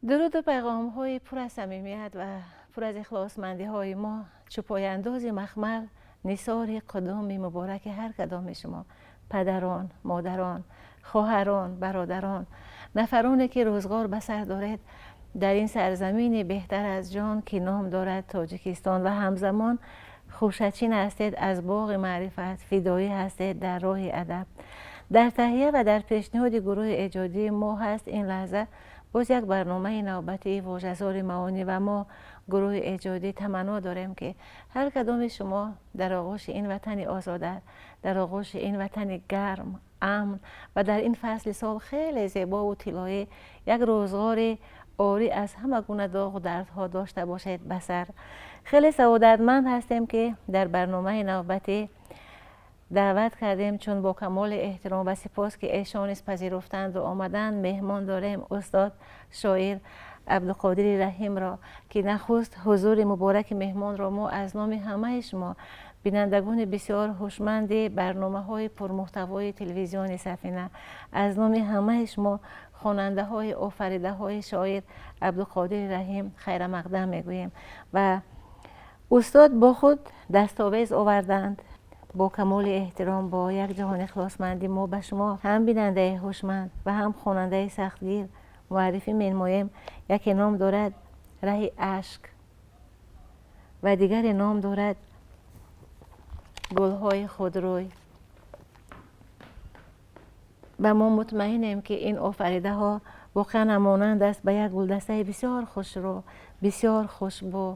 Дуруду пайғомҳои пур аз самимият ва пур аз ихлосмандиҳои мо чу пояндози махмал нисори қудуми мубораки ҳар кадоми шумо, падарон, модарон, хоҳарон, бародарон, нафароне ки рӯзғор ба сар доред дар ин сарзамини беҳтар аз ҷон, ки ном дорад Тоҷикистон, ва ҳамзамон хушачин ҳастед аз боғи маърифат, фидоӣ ҳастед дар роҳи адаб. Дар таҳия ва дар пешниҳоди гурӯҳи эҷодии мо ҳаст ин лаҳза боз як барномаи навбатии Вожазори маонӣ, ва мо, гурӯҳи эҷодӣ, таманно дорем, ки ҳар кадоми шумо дар оғӯши ин ватани озода, дар оғӯши ин ватани гарм, амн ва дар ин фасли сол хеле зебову тиллоӣ як рӯзғори орӣ аз ҳама гуна доғу дардҳо дошта бошед ба сар. Хеле саодатманд ҳастем, ки дар барномаи навбатӣ даъват кардем, чун бо камоли эҳтиром ва сипос, ки эшон низ пазируфтанду омаданд, меҳмон дорем устод шоир Абдуқодири Раҳимро, ки нахуст ҳузури мубораки меҳмонро мо аз номи ҳамаи шумо, бинандагони бисёр ҳушманди барномаҳои пурмуҳтавои телевизиони Сафина, аз номи ҳамаи шумо, хонандаҳои офаридаҳои шоир Абдуқодири Раҳим, хайрамақдам мегӯем. Ва устод бо худ дастовез оварданд. Бо камоли эҳтиром, бо як ҷаҳон ихлосмандӣ мо ба шумо, ҳам бинандаи ҳушманд ва ҳам хонандаи сахтгир, муаррифӣ менамоем: яке ном дорад «Раҳи ашк» ва дигаре ном дорад «Гулҳои худрӯй». Ва мо мутмаинем, ки ин офаридаҳо воқеан монанд аст ба як гулдастаи бисёр хушрӯ, бисёр хушбӯ,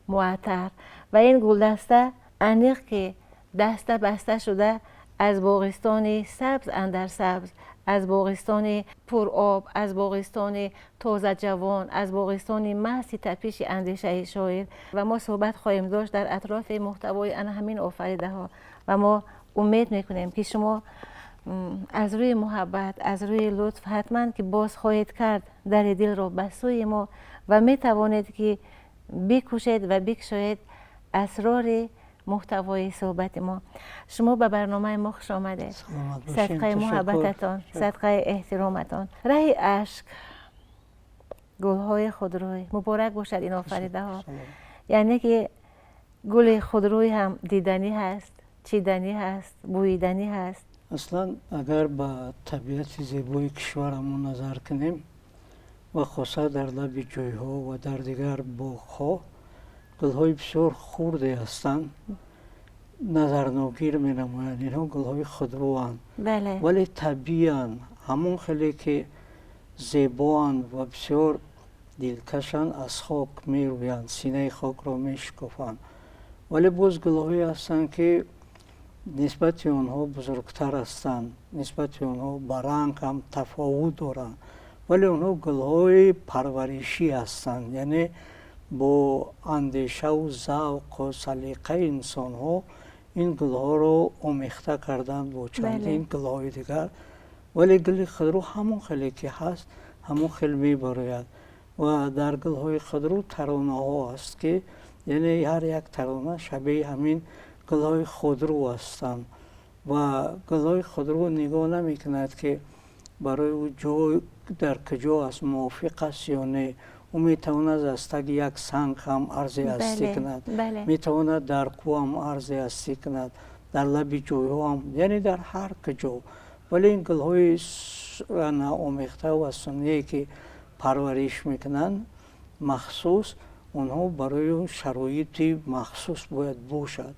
муаттар. Ва ин гулдаста аниқ ки даста баста шуда аз боғистони сабз андар сабз, аз боғистони пуроб, аз боғистони тозаҷавон, аз боғистони маҳзи тапиши андешаи шоир. Ва мо суҳбат хоҳем дошт дар атрофи муҳтавои ана ҳамин офаридаҳо. Ва мо умед мекунем, ки шумо аз рӯи муҳаббат, аз рӯи лутф ҳатман ки боз хоҳед кард дари дилро ба сӯи мо ва метавонед ки бикушед ва бикушоед асрори муҳтавои суҳбати мо. Шумо ба барномаи мо хуш омадед. Садқаи муҳаббататон, садқаи эҳтироматон. «Раҳи ашк», «Гулҳои худрӯй», муборак бошад ин офаридаҳо. Яъне ки гули худрӯй ҳам диданӣ ҳаст, чиданӣ ҳаст, бӯиданӣ ҳаст. Аслан, агар ба табиати зебои кишварамон назар кунем ва хоса дар лаби ҷойҳо ва дар дигар боғҳо, гулҳои бисёр хурде ҳастанд, назарногир менамоянд. Инҳо гулҳои худрӯанд, вале табииянд. Ҳамон хеле ки зебоанд ва бисёр дилкашанд, аз хок мерӯянд, синаи хокро мешикофанд. Вале боз гулҳое ҳастанд, ки нисбати онҳо бузургтар ҳастанд, нисбати онҳо ба ранг ҳам тафовут доранд, вале онҳо гулҳои парваришӣ ҳастанд, яъне бо андешаву завқу салиқаи инсонҳо ин гулҳоро омехта карданд бо чандин гулҳои дигар. Вале гули худрӯ ҳамон хеле ки ҳаст, ҳамон хел мебарояд. Ва дар гулҳои худрӯ таронаҳо аст, ки яъне ҳар як тарона шабеҳи ҳамин гулҳои худрӯ ҳастанд. Ва гулҳои худрӯ нигоҳ намекунад, ки барои ӯ ҷой дар куҷо аст, мувофиқ аст ё не. Ӯ метавонад аз таги як санг ҳам арзи ҳастӣ кунад, метавонад дар кӯҳ ҳам арзи ҳастӣ кунад, дар лаби ҷойҳо ҳам, яъне дар ҳар куҷо. Вале ин гулҳои омехта ва сунние, ки парвариш мекунанд махсус, онҳо барои шароити махсус бояд бошад.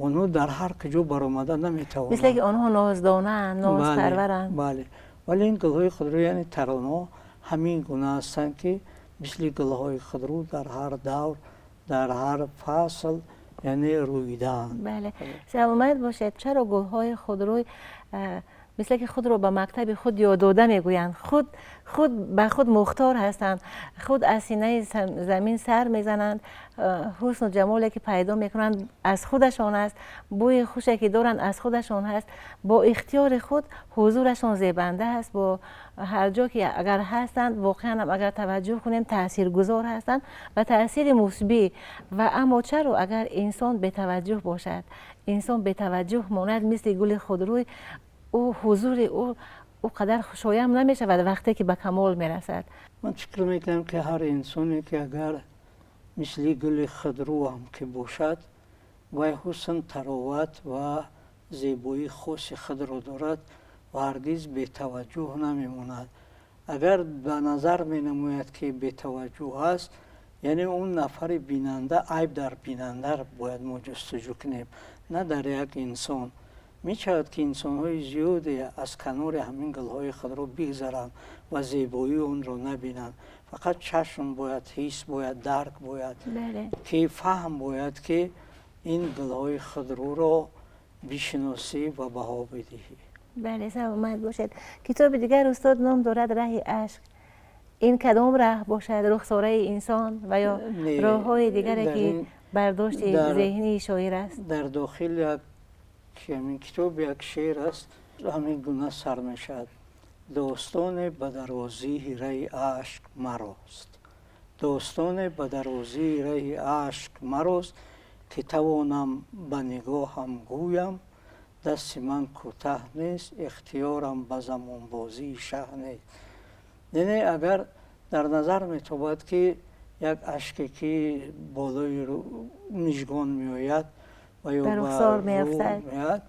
Онҳо дар ҳар куҷо баромада наметавонанд. Мисле ки онҳо ноздонаанд, нозпарваранд. Бале, вале ин гулҳои худрӯ, яъне таронаҳо, ҳамин гуна ҳастанд, ки мисли гулҳои худрӯ дар ҳар давр, дар ҳар фасл, яъне рӯидаанд. Бале, саломат бошед. Чаро гулҳои худрӯй мисле ки худро ба мактаби худ ёддода мегӯянд, худ худ ба худ мухтор ҳастанд, худ аз синаи замин сар мезананд, ҳусну ҷамоле ки пайдо мекунанд, аз худашон аст, бӯи хуше ки доранд, аз худашон ҳаст, бо ихтиёри худ ҳузурашон зебанда аст. Бо ҳар ҷо ки агар ҳастанд, воқеан агар таваҷҷӯҳ кунем, таъсиргузор ҳастанд ва таъсири мусбӣ. Ва аммо чаро агар инсон бетаваҷҷӯҳ бошад, инсон бетаваҷҷӯҳ монад, мисли гули худрӯй, ӯ ҳузури ӯ Ӯ қадар хушоям намешавад, вақте ки ба камол мерасад. Ман фикр мекунам, ки ҳар инсоне ки агар мисли гули худрӯ ҳам ки бошад, вай ҳусн, тароват ва зебоии хоси худро дорад ва ҳаргиз бетаваҷҷӯҳ намемонад. Агар ба назар менамояд, ки бетаваҷҷӯҳ аст, яъне он нафари бинанда, айб дар бинанда бояд мо ҷустуҷӯ кунем, на дар як инсон. Мешавад, ки инсонҳои зиёде аз канори ҳамин гулҳои худро бигзаранд ва зебоии онро набинанд. Фақат чашм бояд, ҳис бояд, дарк бояд, ки фаҳм бояд, ки ин гулҳои худрӯро бишиносӣ ва баҳо бидиҳӣ. Бале, саломат бошед. Китоби дигар устод ном дорад «Раҳи ашк». Ин кадом раҳ бошад? Рухсораи инсон ва ё роҳҳои дигаре, ки бардошти зеҳнии шоир аст? Дар дохил як ҳамин китоб як шеър аст, ҳамин гуна сар мешавад: «Достоне ба дарозии раҳи ашк марост, достоне ба дарозии раҳи ашк марост, ки тавонам ба нигоҳам гӯям, дасти ман кӯтаҳ нест, ихтиёрам ба замонбозии шаҳ нест». Яъне агар дар назар метобад, ки як ашке ки болои мижгон меояд ва ё меояд,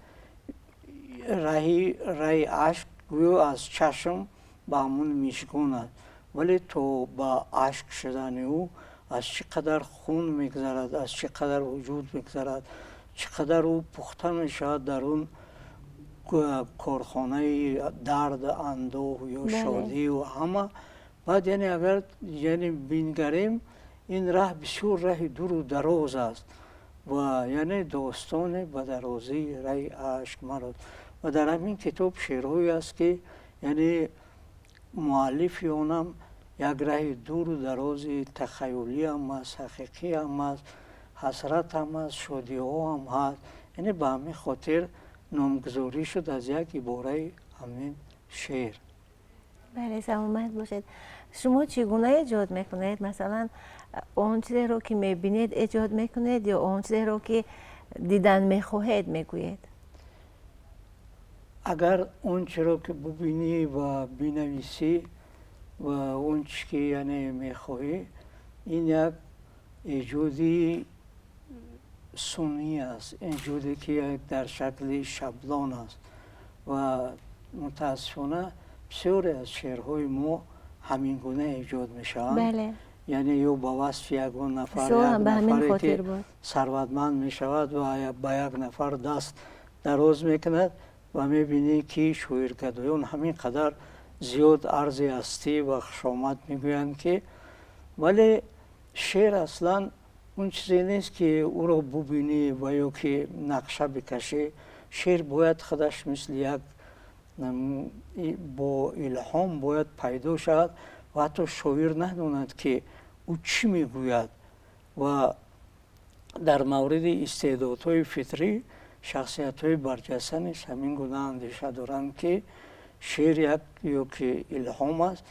раҳи ашк гӯё аз чашм ба ҳамон мижгон аст, вале то ба ашк шудани ӯ аз чӣ қадар хун мегузарад, аз чӣ қадар вуҷуд мегузарад, чӣ қадар ӯ пухта мешавад дар он корхонаи дард, андӯҳ ё шодию ҳама. Баъд, яъне агар, яъне бингарем, ин раҳ бисёр раҳи дуру дароз аст ва яъне достоне ба дарозии раҳи ашк марост. Ва дар ҳамин китоб шеърҳое аст, ки яъне муаллифи онам як раҳи дуру дарози тахаюлиам аст, ҳақиқиам аст, ҳасратам аст, шодиҳоам ҳаст. Яъне ба ҳамин хотир номгузорӣ шуд аз як ибораи ҳамин шеър. Бале, саломат бошед. Шумо чӣ гуна эҷод мекунед? Масалан, он чизеро, ки мебинед, эҷод мекунед ё он чизеро, ки дидан мехоҳед, мегӯед? Агар он чиро ки бубинӣ ва бинависӣ ва он чи ки яъне мехоҳӣ, ин як эҷоди сунъӣ аст, эҷоде ки як дар шакли шаблон аст. Ва мутаассифона бисёре аз шеърҳои мо ҳамин гуна эҷод мешаванд, яъне ё ба васфи ягон нафар, як нафаре ки сарватманд мешавад ва ба як нафар даст дароз мекунад ва мебинӣ, ки шоиргадоён ҳамин қадар зиёд арзи ҳастӣ ва хушомад мегӯянд, ки вале шеър аслан он чизе нест, ки ӯро бубинӣ ва ё ки нақша бикашӣ. Шеър бояд худаш мисли як бо илҳом бояд пайдо шавад ва ҳатто шоир надонад, ки ӯ чӣ мегӯяд. Ва дар мавриди истеъдодҳои фитрӣ шахсиятҳои барҷаста низ ҳамин гуна андеша доранд, ки шеър як ё ки илҳом аст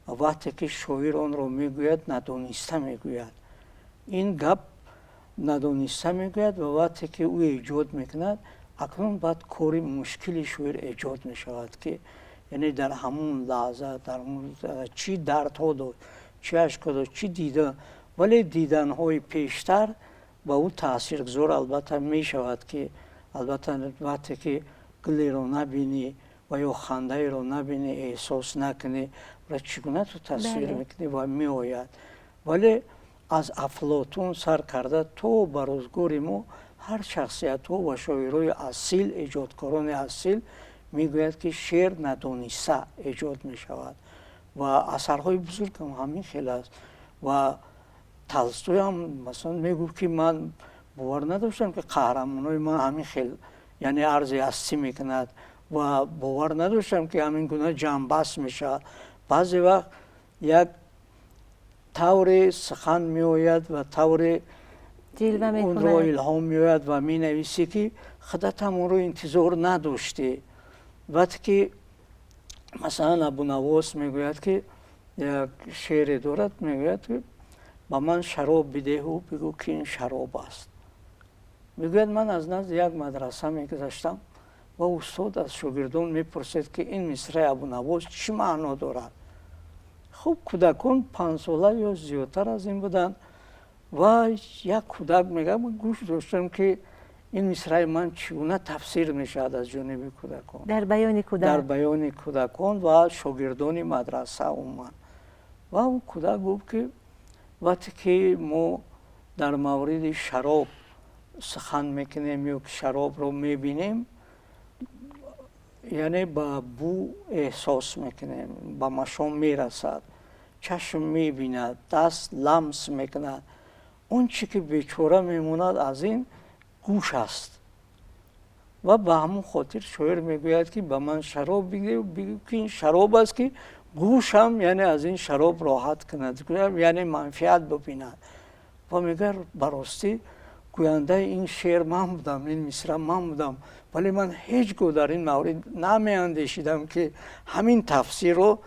ва вақте ки шоир онро мегӯяд, надониста мегӯяд, ин гап надониста мегӯяд. Ва вақте ки ӯ эҷод мекунад, акнун баъд кори мушкили шоир эҷод мешавад, ки яъне дар ҳамон лаҳза дар чӣ дардҳо дошт, чӣ ашкҳо дошт, чӣ дида, вале диданҳои пештар ба ӯ таъсиргузор албатта мешавад, ки албатта вақте ки гулеро набинӣ ва ё хандаеро набинӣ, эҳсос накунӣ, ва чӣ гуна ту тасвир мекунӣ ва меояд. Вале аз Афлотун сар карда то ба рӯзгори мо ҳар шахсиятҳо ва шоирои асил, эҷодкорони асил мегӯяд, ки шеър надониста эҷод мешавад ва асарҳои бузургам ҳамин хел аст. Ва Толстоям, масалан, мегуфт, ки ман бовар надоштам, ки қаҳрамонои ман ҳамин хел, яъне арзи ҳастӣ мекунад, ва бовар надоштам, ки ҳамин гуна ҷамъбаст мешавад. Баъзе вақт як тавре сухан меояд ва тавре онро илҳом меояд ва менависӣ, ки худатам онро интизор надоштӣ. Вақте ки, масалан, Абунавос мегӯяд, ки як шеъре дорад, мегӯяд, ки ба ман шароб бидеҳу бигӯ, ки ин шароб аст. Мегӯяд, ман аз назди як мадраса мегузаштам. Ва устод аз шогирдон мепурсед, ки ин мисраи Абунавос чӣ маъно дорад? Хуб, кӯдакон 5сола ё зиёдтар аз ин буданд. Ва як кӯдак мегӯяд: ман гӯш доштам, ки ин мисраи ман чӣ гуна тафсир мешавад аз ҷониби кӯдакон. Дар баёни кӯдак. Дар баёни кӯдакон ва шогирдони мадраса умуман. Ва он кӯдак гуфт, ки вақте ки мо дар мавриди шароб сухан мекунем ё ки шаробро мебинем, яъне ба бӯ эҳсос мекунем, ба машом мерасад, чашм мебинад, даст ламс мекунад, он чӣ ки бечора мемонад, аз ин гӯш аст. Ва ба ҳамон хотир шоир мегӯяд, ки ба ман шароб бигӯ, ки ин шароб аст, ки гӯшам, яъне, аз ин шароб роҳат кунад, яъне манфиат бибинад. Ва мегӯяд: ба ростӣ, гӯяндаи ин шеър ман будам, ин мисра ман будам, вале ман ҳеҷ гоҳ дар ин маврид намеандешидам, ки ҳамин тафсирро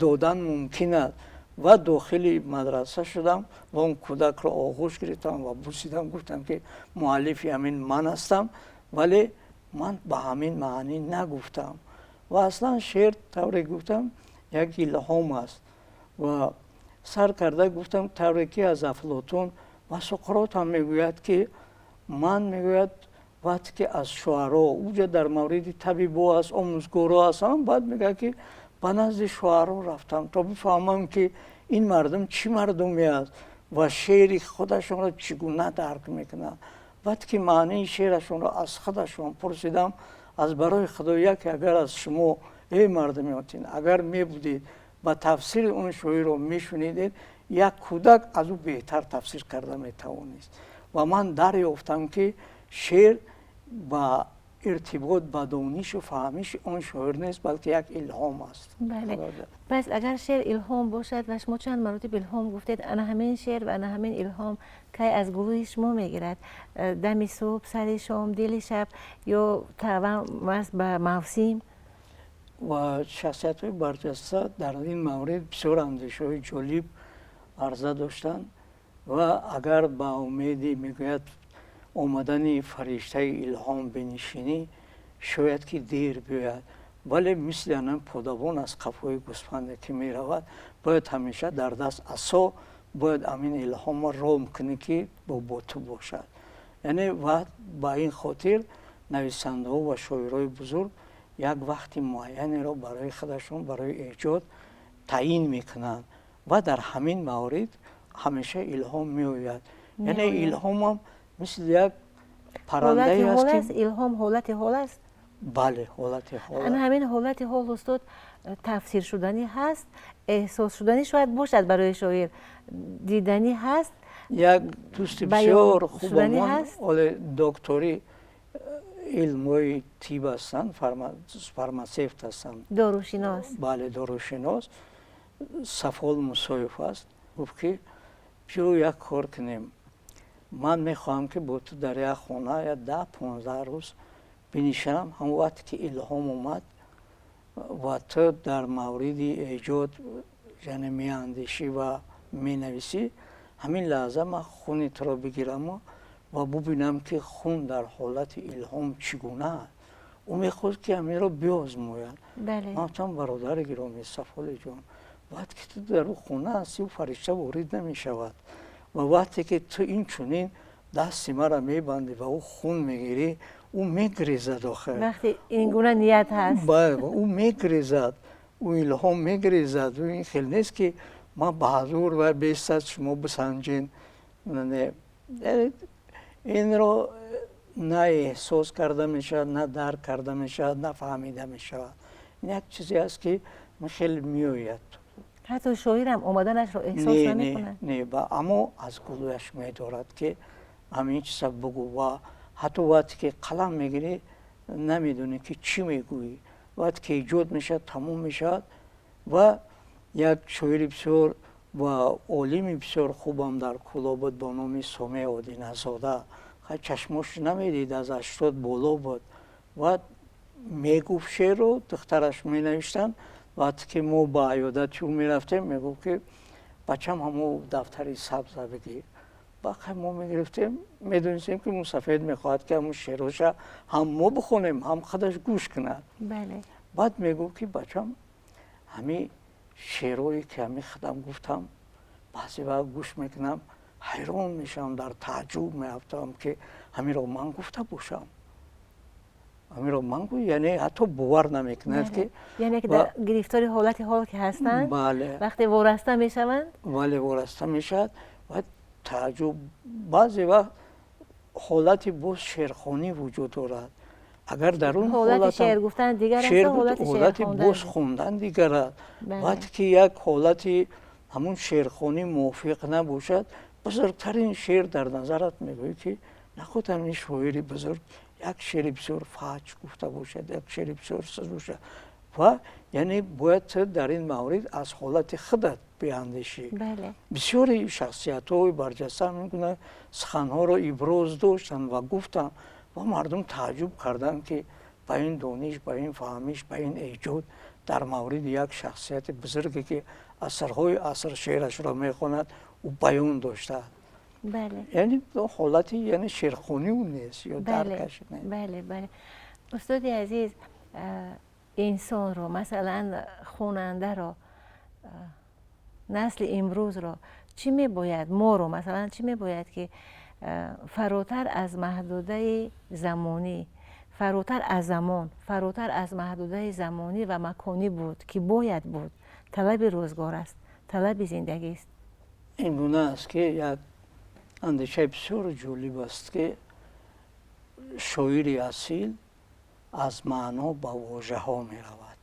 додан мумкин аст. Ва дохили мадраса шудам ва он кӯдакро оғӯш гирифтам ва бусидам, гуфтам, ки муаллифи ҳамин ман ҳастам, вале ман ба ҳамин маънӣ нагуфтам. Ва аслан шеър, тавре гуфтам, як илҳом аст. Ва сар карда гуфтам, тавре ки аз Афлотун ва Соқрот ҳам мегӯяд, ки ман, мегӯяд, вақте ки аз шуаро, уҷа дар мавриди табибо аст, омӯзгоро аст, баъд мегӯяд, ки ба назди шуаро рафтам, то бифаҳмам, ки ин мардум чӣ мардуме аст ва шеъри худашонро чӣ гуна дарк мекунанд. Вақте ки маънии шеърашонро аз худашон пурсидам, аз барои Худо, яке агар аз шумо, эй мардуми Отин, агар мебудед ба тафсири он шоирро мешунидед, як кӯдак аз ӯ беҳтар тафсир карда метавонист. Ва ман дарёфтам, ки шеър ба иртибот ба донишу фаҳмиши он шоир нест, балки як илҳом аст. Бале, пас агар шеър илҳом бошад, ва шумо чанд маротиб илҳом гуфтед, ана ҳамин шеър ва ана ҳамин илҳом кай аз гулӯи шумо мегирад? Дами субҳ, сари шом, дили шаб ё тавам аст ба мавсим? Ва шахсиятҳои барҷаста дар ин маврид бисёр андешаҳои ҷолиб арза доштанд. Ва агар ба умеди, мегӯяд, омадани фариштаи илҳом бинишинӣ, шояд ки дер биёяд, вале мисли анан подабон аз қафои гӯспанде ки меравад, бояд ҳамеша дар даст асо, бояд амин илҳомро ром кунӣ, ки бо ту бошад. Яъне ва ба ин хотир нависандаҳо ва шоирои бузург як вақти муайянеро барои худашон барои эҷод таъин мекунанд ва дар ҳамин маврид ҳамеша илҳом меояд. Яъне илҳомам мисли як паррандае аст. Илҳом ҳолати ҳол аст? Бале, ҳолати ҳол. Ана ҳамин ҳолати ҳол, устод, тафсир шуданӣ ҳаст, эҳсос шуданӣ шояд бошад барои шоир, диданӣ ҳаст? Як дӯсти бисёр хубамон, оле доктори илмҳои тиб ҳастанд, фармацевт ҳастанд. Дорушинос. Бале, дорушинос, Сафол Мусоев аст. Гуфт, ки биё, як кор кунем, ман мехоҳам, ки бо ту дар як хона я 10-15 рӯз бинишинам. Ҳамон вақте ки илҳом омад ва ту дар мавриди эҷод, яъне, меандешӣ ва менависӣ, ҳамин лаҳза ман хуни туро бигираму ва бубинам, ки хун дар ҳолати илҳом чӣ гуна аст. Ӯ мехост, ки ҳаминро биозмояд. Ман гуфтам: бародари гиромӣ Сафолиҷон, вақте ки ту дар ӯ хона ҳастӣ, ӯ фаришта ворид намешавад. Ва вақте ки ту ин чунин дасти маро мебандӣ ва ӯ хун мегирӣ, ӯ мегрезад охир. Вақте ин гуна ният ҳаст. Бале, ӯ мегрезад, ӯ илҳом мегрезад. Ӯ ин хел нест, ки ман ба ҳазур ва бестад, шумо бисанҷен. Инро на эҳсос карда мешавад, на дарк карда мешавад, на фаҳмида мешавад. Ин як чизе аст, ки хеле меояд. Ҳатто шоирам омаданашро эҳсос намекунад? Не, аммо аз гулӯяш медорад, ки ҳамин чиза бугӯ. Ва ҳатто вақте ки қалам мегирӣ, намедонӣ, ки чӣ мегӯӣ. Вақте ки эҷод мешавад, тамом мешавад. Ва як шоири бисёр ва олими бисёр хубам дар Кӯлоб буд бо номи Соме Одиназода. Чашмош намедид, аз 80 боло буд ва мегуфт шеърро, духтараш менавиштанд. Вақте ки мо ба аёдати ӯ мерафтем, мегуфт, ки бачам, ҳамо дафтари сабза бигир. Бақай мо мегирифтем, медонистем, ки мусафед мехоҳад, ки ҳамун шеъроша ҳам мо бихонем, ҳам худаш гӯш кунад. Баъд мегуфт, ки бачам, ҳамин шеърое, ки ҳамин худам гуфтам, баъзе вақт гӯш мекунам, ҳайрон мешавам, дар тааҷҷуб меафтам, ки ҳаминро ман гуфта бошам, ҳаминро ман гу, яъне ҳатто бовар намекунад, ки Яъне ки гирифтори ҳолати ҳол ки ҳастанд, бале, вақте вораста мешаванд. Бале, вораста мешавад ва тааҷҷуб. Баъзе вақт ҳолати боз шеърхонӣ вуҷуд дорад. Агар дар он ҳолати шеър гуфтан дигар аст, ҳолати боз хондан дигар аст. Вақте ки як ҳолати ҳамун шеърхонӣ мувофиқ набошад, бузургтарин шеър дар назарат мегӯӣ, ки наход ҳамин шоири бузург як шеъри бисёр фаҷ гуфта бошад, як шеъри бисёр суз бошад. Ва яъне бояд ту дар ин маврид аз ҳолати худат биандешӣ. Бисёри шахсиятҳои барҷаста мекунанд, суханҳоро иброз доштанд ва гуфтанд ва мардум тааҷҷуб карданд, ки ба ин дониш, ба ин фаҳмиш, ба ин эҷод дар мавриди як шахсияти бузурге, ки асрҳои аср шеърашро мехонад, ӯ баён доштааст. Яъне ҳолати, яъне шеърхонӣ ӯ нест ё даркаш нест. Бале, устоди азиз, инсонро, масалан, хонандаро, насли имрӯзро чӣ мебояд, моро, масалан, чӣ мебояд, ки фаротар аз маҳдудаи замонӣ, фаротар аз замон, фаротар аз маҳдудаи замонӣ ва маконӣ буд, ки бояд буд, талаби рӯзгор аст, талаби зиндагист? Ин гуна аст, ки як андешаи бисёр ҷолиб аст, ки шоири асил аз маъно ба вожаҳо меравад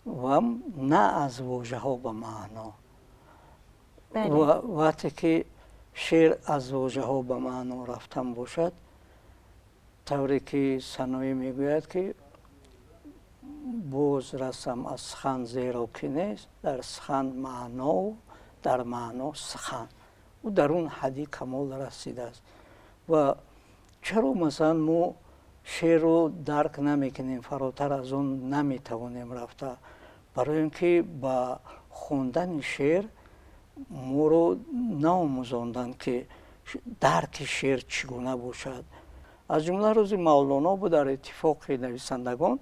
ва на аз вожаҳо ба маъно. Вақте ки шеър аз вожаҳо ба маъно рафтан бошад, тавре ки Саноӣ мегӯяд, ки боз расам аз сухан, зеро ки нест дар сухан маъно, дар маъно сухан, ӯ дар он ҳадди камол расидааст. Ва чаро, масалан, мо шеърро дарк намекунем, фаротар аз он наметавонем рафта? Барои он ки ба хондани шеър моро наомӯзонданд, ки дарки шеър чӣ гуна бошад. Аз ҷумла рӯзи Мавлоно буд дар Иттифоқи нависандагон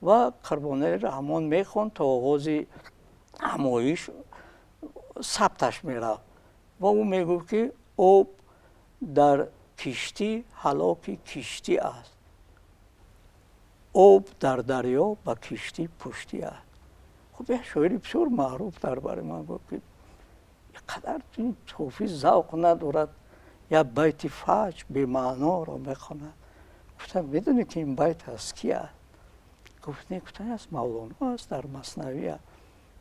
ва Қурбоналӣ Раҳмон мехонд, то оғози ҳамоиш сабташ мерафт ва ӯ мегуфт, ки об дар киштӣ ҳалоки киштӣ аст, об дар дарё ба киштӣ пуштӣ аст. Хуб, як шоири бисёр маъруф дар бари ман гуфт, ки қадар ҳофиз завқ надорад, як байти фаҷ бемаъноро мехонад. Гуфтам: «Медонӣ, ки ин байт аз ки аст?» Гуфт: «Не». Гуфтам: «Аз Мавлоно аст, дар Маснавӣ аст».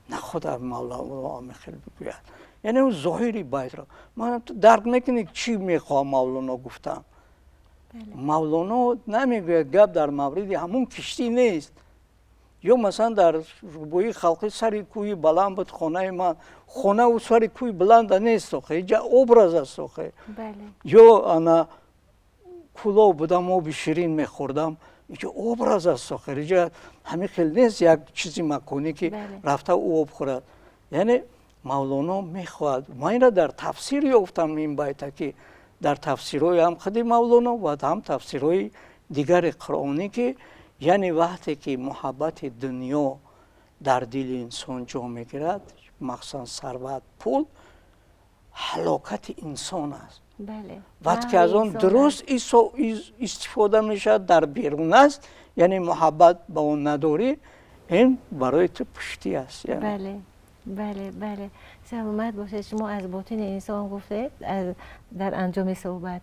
На, худа Мавлоно ҳамин хел бигӯяд? Яъне ӯ зоҳири байтро ман ту дарк мекунӣ, чӣ мехоҳам Мавлоно гуфтам. Мавлоно намегӯяд, гап дар мавриди ҳамун киштӣ нест. Ё масалан, дар рубоии халқӣ: «Сари кӯҳи баланд буд хонаи ман», хонау сари кӯҳи баланда нест, охе, иҷа образ аст, охе. Ё ана кӯлоб будам, оби ширин мехӯрдам, иҷа образ аст, охир, иҷа ҳамин хел нест, як чизи маконӣ, ки рафта ӯ об хӯрад. Яъне Мавлоно мехоҳад, ман инра дар тафсир ёфтам ин байта, ки дар тафсирҳои ҳам худи Мавлоно ва ҳам тафсирҳои дигари қуръонӣ, ки яъне вақте ки муҳаббати дунё дар дили инсон ҷо мегирад, махсусан сарват, пул, ҳалокати инсон аст. Вақте ки аз он дуруст истифода мешавад, дар берун аст, яъне муҳаббат ба он надорӣ, ин барои ту пуштӣ аст. Бале, саломат бошед. Шумо аз ботини инсон гуфтед дар анҷоми суҳбат.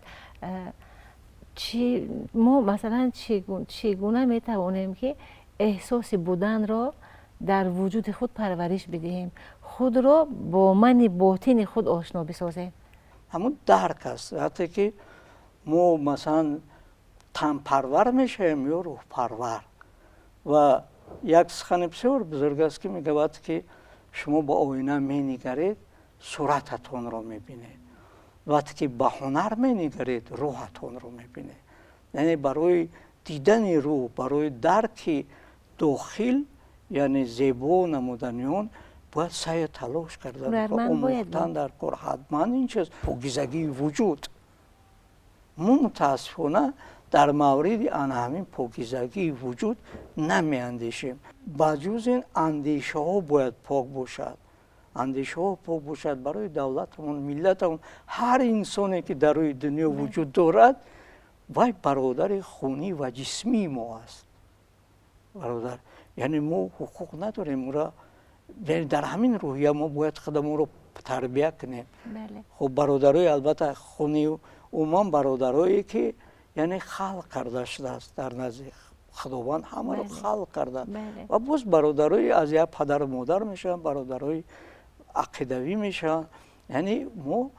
Чӣ мо, масалан, чӣ гуна метавонем, ки эҳсоси буданро дар вуҷуди худ парвариш бидиҳем, худро бо мани ботини худ ошно бисозем? Ҳамун дарк аст. Вақте ки мо, масалан, танпарвар мешавем ё рӯҳпарвар. Ва як сухани бисёр бузург аст, ки мегӯяд, ки шумо ба оина менигаред, сурататонро мебинед, вақте ки ба ҳунар менигаред, рӯҳатонро мебинед. Яъне барои дидани рӯҳ, барои дарки дохил, яъне зебо намудани он. Бояд саъю талош кардан, омӯхтан дар кор, ҳатман ин чиз покизагии вуҷуд. Мо мутаассифона дар мавриди ана ҳамин покизагии вуҷуд намеандешем. Ба ҷуз ин андешаҳо бояд пок бошад. Андешаҳо пок бошад барои давлатамон, миллатамон. Ҳар инсоне ки дар рӯи дунё вуҷуд дорад, вай бародари хунӣ ва ҷисмии мо аст. Бародар, яъне мо ҳуқуқ надорем ӯра, дар ҳамин рӯҳия мо бояд худамонро тарбия кунем. Хуб, бародарои албатта хуни умуман бародарое ки яъне халқ карда шудааст дар назди Худованд, ҳамаро халқ карда. Ва боз бародарои аз як падару модар мешаванд, бародарои ақидавӣ мешаванд. Яъне мо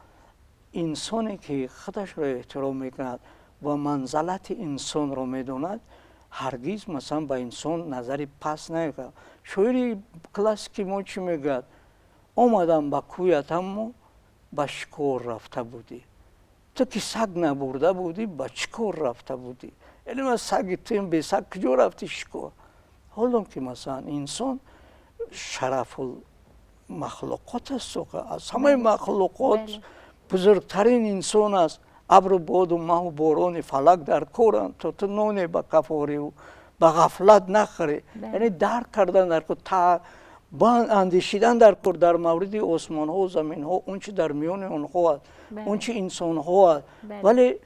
инсоне ки худашро эҳтиром мекунад ва манзалати инсонро медонад, ҳаргиз масалан ба инсон назари паст намекунад. Шоири классики мо чӣ мегӯяд? Омадам ба кӯят, аммо ба шикор рафта будӣ. Ту ки саг набурда будӣ, ба чӣ кор рафта будӣ? Яъне ман саги туем, бесаг куҷо рафти шикор? Ҳолон ки масалан инсон шарафул махлуқот аст, аз ҳамаи махлуқот бузургтарин инсон аст. Абру боду маҳу борони фалак дар коранд, то ту ноне ба каф ориву ба ғафлат нахӯрӣ. Яъне дарк кардан дар кор, андешидан дар кор дар мавриди осмонҳо, заминҳо, он чи дар миёни онҳо аст, он чи инсонҳо аст. Вале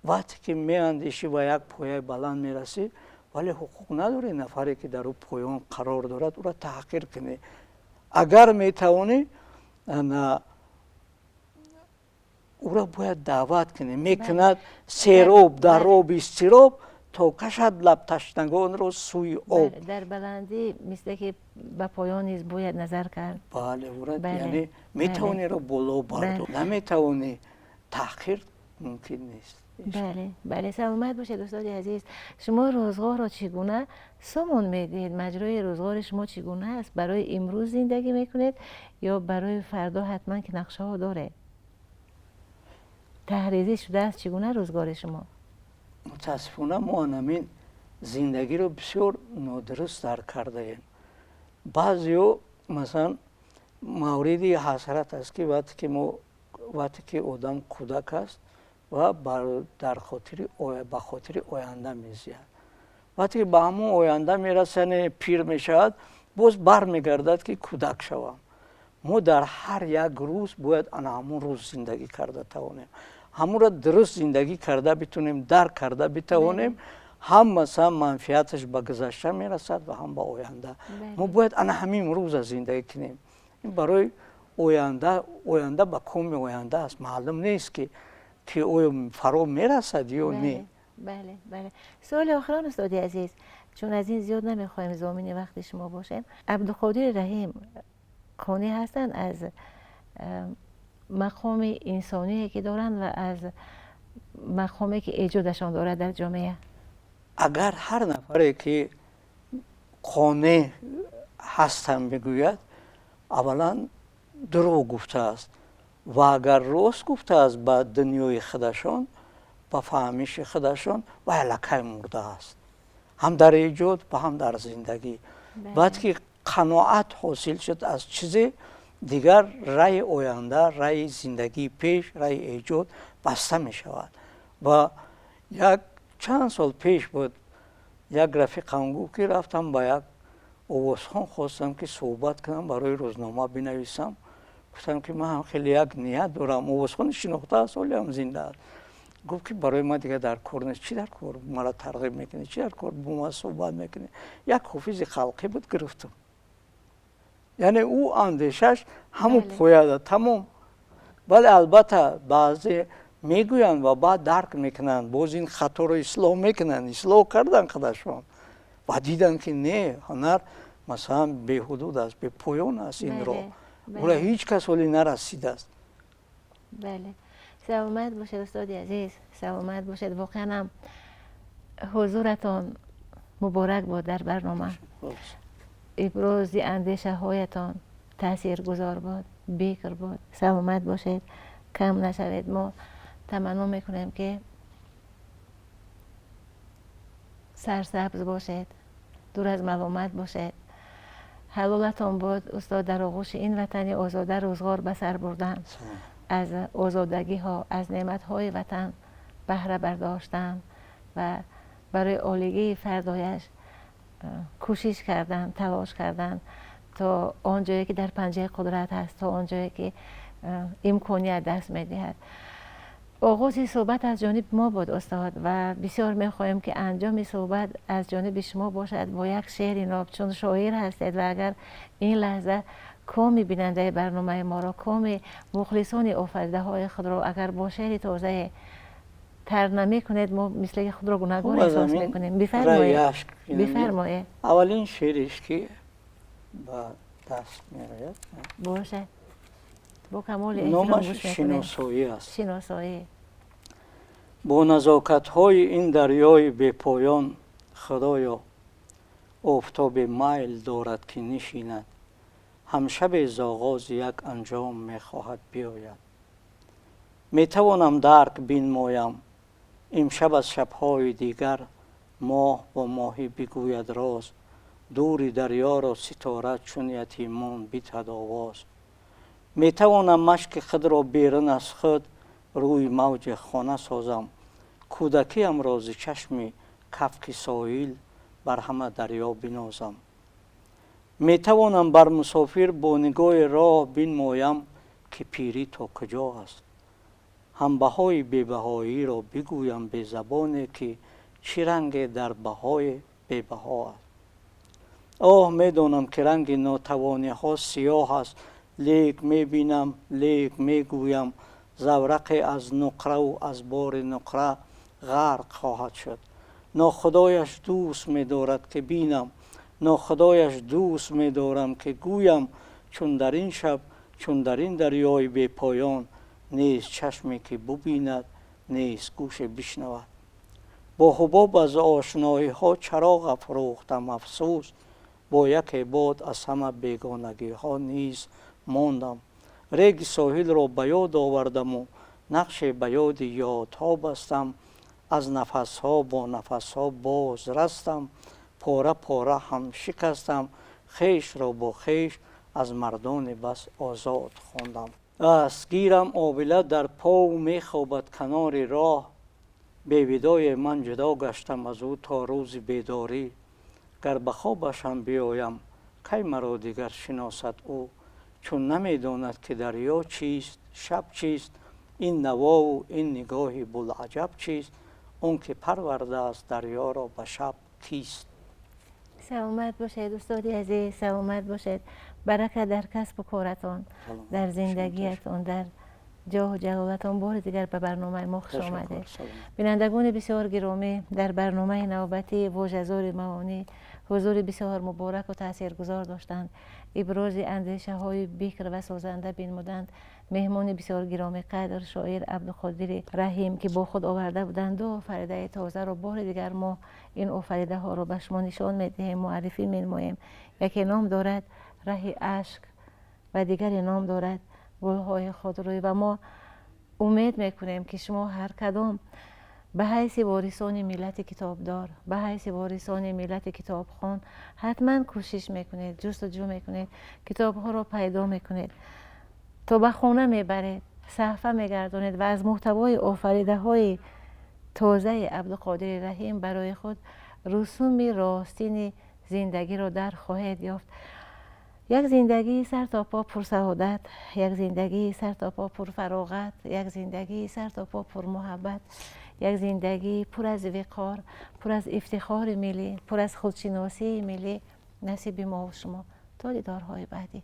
вақте ки меандешӣ ба як пояи баланд мерасӣ, вале ҳуқуқ надорӣ нафаре ки дар ӯ поён қарор дорад, ӯро таҳқир кунӣ. Агар метавонӣ, ӯро бояд даъват кунӣ. Мекунад сероб дар оби изтироб, то кашад лабташнагонро сӯи об. Дар баландӣ мисле ки ба поён низ бояд назар кард. Бале, ӯро яъне метавонӣ ро боло бардор, наметавонӣ таҳқир мумкин нест. Бале, бале, саломат бошед устоди азиз. Шумо рӯзғорро чӣ гуна сомон медиҳед? Маҷрои рӯзғори шумо чӣ гуна аст? Барои имрӯз зиндагӣ мекунед ё барои фардо ҳатман ки нақшаҳо доред? Таҳризӣ шудааст чӣ гуна рӯзгори шумо? Мутаассифона мо ҳамин зиндагиро бисёр нодуруст дарк кардаем. Баъзеҳо масалан мавриди ҳасрат аст ки вақте ки одам кӯдак аст ва ба хотири оянда мезиёд. Вақте ки ба ҳамон оянда мерасад, яъне пир мешавад, боз бармегардад ки кӯдак шавам. Мо дар ҳар як рӯз бояд ана ҳамон рӯз зиндагӣ карда тавонем. Ҳамонро дуруст зиндагӣ карда битонем, дарк карда битавонем, ҳам масалан манфиаташ ба гузашта мерасад ва ҳам ба оянда. Мо бояд ана ҳамин рӯза зиндагӣ кунем. Ин барои оянда, оянда ба коми оянда аст. Маълум нест ки оё фаро мерасад ё не. Бале, бале. Суоли охирон устоди азиз, чун аз ин зиёд намехоҳем зомини вақти шумо бошем. Абдуқодири Раҳим қонеъ ҳастанд аз мақоми инсоние ки доранд ва аз мақоме ки эҷодашон дорад дар ҷомеа? Агар ҳар нафаре ки қонеъ ҳастам бигӯяд, аввалан дурӯғ гуфтааст ва агар рост гуфтааст ба дунёи худашон, ба фаҳмиши худашон, вай аллакай мурдааст, ҳам дар эҷод ва ҳам дар зиндагӣ. Баъд ки қаноат ҳосил шуд аз чизе, дигар раи оянда, раи зиндагии пеш, раи эҷод баста мешавад. Ва як чанд сол пеш буд, як рафиқам гуфт ки рафтам ба як овозхон, хостам ки суҳбат кунам, барои рӯзнома бинависам. Гуфтам ки ман ҳам хеле як ният дорам. Овозхони шинохта аст, ҳоле ҳам зинда аст. Гуфт ки барои ман дигар дар кор нест. Чӣ дар кор маро тарғиб мекунӣ? Чӣ дар кор бо ман суҳбат мекунӣ? Як ҳофизи халқӣ буд, гирифтам. Яъне ӯ андешаш ҳамон пояда тамом. Вале албатта баъзе мегӯянд ва баъд дарк мекунанд, боз ин хаторо ислоҳ мекунанд, ислоҳ кардан худашон ва диданд ки не, ҳунар масалан беҳудуд аст, бепоён аст ин роҳ. Ӯро ҳеҷ кас ҳоле нарасидааст. Бале, саломат бошед устоди азиз, саломат бошед. Воқеан ҳам ҳузуратон муборак бод дар барнома. Ибрози андешаҳоятон таъсиргузор буд, бикр буд. Саломат бошед, кам нашавед. Мо таманно мекунем ки сарсабз бошед, дур аз маломат бошед. Ҳалолатон бод, устод, дар оғӯши ин ватани озода рӯзғор ба сар бурдан, аз озодагиҳо, аз неъматҳои ватан баҳра бардоштан ва барои олигии фардояш кӯшиш кардан, талош кардан то он ҷое ки дар панҷаи қудрат ҳаст, то он ҷое ки имконият даст медиҳад. Оғози суҳбат аз ҷониби мо буд, устод, ва бисёр мехоҳем, ки анҷоми суҳбат аз ҷониби шумо бошад бо як шеъри ноб, чун шоир ҳастед ва агар ин лаҳза коми бинандаи барномаи моро, коми мухлисони офаридаҳои худро агар бо шеъри тозае тар намекунед, мо мисли худро гунаҳгор эҳсос мекунем. Бифармоед, бифармоед. Аввалин шеъреш ки ба даст мерояд. Бошад, бо камоли. Номаш «Шиносоӣ» аст. «Шиносоӣ». Бо назокатҳои ин дарёи бепоён, худоё, офтобе майл дорад, ки нишинад, ҳамшабе з оғози як анҷом мехоҳад биёяд. Метавонам дарк бинмоям, имшаб аз шабҳои дигар моҳ бо моҳӣ бигӯяд роз, дури дарёро ситора чун ятимон бидиҳад овоз. Метавонам машки худро берун аз худ рӯи мавҷи хона созам, кӯдакиамро зи чашми кафки соҳил бар ҳама дарё бинозам. Метавонам бар мусофир бо нигоҳи роҳ бинмоям, ки пирӣ то куҷо аст, ҳам баҳои бебаҳоиро бигӯям безабоне, ки чӣ ранге дар баҳои бебаҳо аст. Оҳ, медонам, ки ранги нотавониҳо сиёҳ аст, лек мебинам, лек мегӯям, заврақе аз нуқраву аз бори нуқра ғарқ хоҳад шуд. Нохудояш дӯст медорад, ки бинам, нохудояш дӯст медорам, ки гӯям, чун дар ин шаб, чун дар ин дарёи бепоён нест чашме, ки бубинад, нест гӯше бишнавад. Бо ҳубоб аз ошноиҳо чароғ афрӯхтам, афсӯс, бо яке бод аз ҳама бегонагиҳо низ мондам. Реги соҳилро ба ёд овардаму нақше ба ёди ёдҳо бастам, аз нафасҳо бо нафасҳо боз растам, пора пора ҳам шикастам, хешро бо хеш аз мардони бас озод хондам. Дастгирам обила дар пов мехобад канори роҳ, бевидое ман ҷудо гаштам аз ӯ то рӯзи бедорӣ. Гар ба хобашам биёям, кай маро дигар шиносад ӯ, чун намедонад, ки дарё чист, шаб чист, ин навову ин нигоҳи булаҷаб чист, он ки парвардааст дарёро ба шаб кист? Саломат бошед, устоди азиз, саломат бошед. Барака дар касбу коратон, дар зиндагиятон, дар ҷоҳу ҷалолатон. Бори дигар ба барномаи мо хуш омадед. Бинандагони бисёр гиромӣ, дар барномаи навбатии «Вожазори маонӣ» ҳузури бисёр мубораку таъсиргузор доштанд, ибрози андешаҳои бикр ва созанда бинмуданд меҳмони бисёр гиромиқадр, шоир Абдуқодири Раҳим, ки бо худ оварда буданд ду офаридаи тозаро. Бори дигар мо ин офаридаҳоро ба шумо нишон медиҳем, муаррифӣ менамоем. Яке ном дорад «Раҳи ашк» ва дигаре ном дорад «Гулҳои худрӯй». Ва мо умед мекунем, ки шумо ҳар кадом ба ҳайси ворисони миллати китобдор, ба ҳайси ворисони миллати китобхон ҳатман кӯшиш мекунед, ҷустуҷӯ мекунед, китобҳоро пайдо мекунед, то ба хона мебаред, саҳфа мегардонед ва аз мӯҳтавои офаридаҳои тозаи Абдуқодири Раҳим барои худ русуми ростини зиндагиро дар хоҳед ёфт. Як зиндагии сар то по пурсаодат, як зиндагии сар то по пурфароғат, як зиндагии сар то по пурмуҳаббат, як зиндагии пур аз виқор, пур аз ифтихори миллӣ, пур аз худшиносии миллӣ насиби мову шумо. То дидорҳои баъдӣ.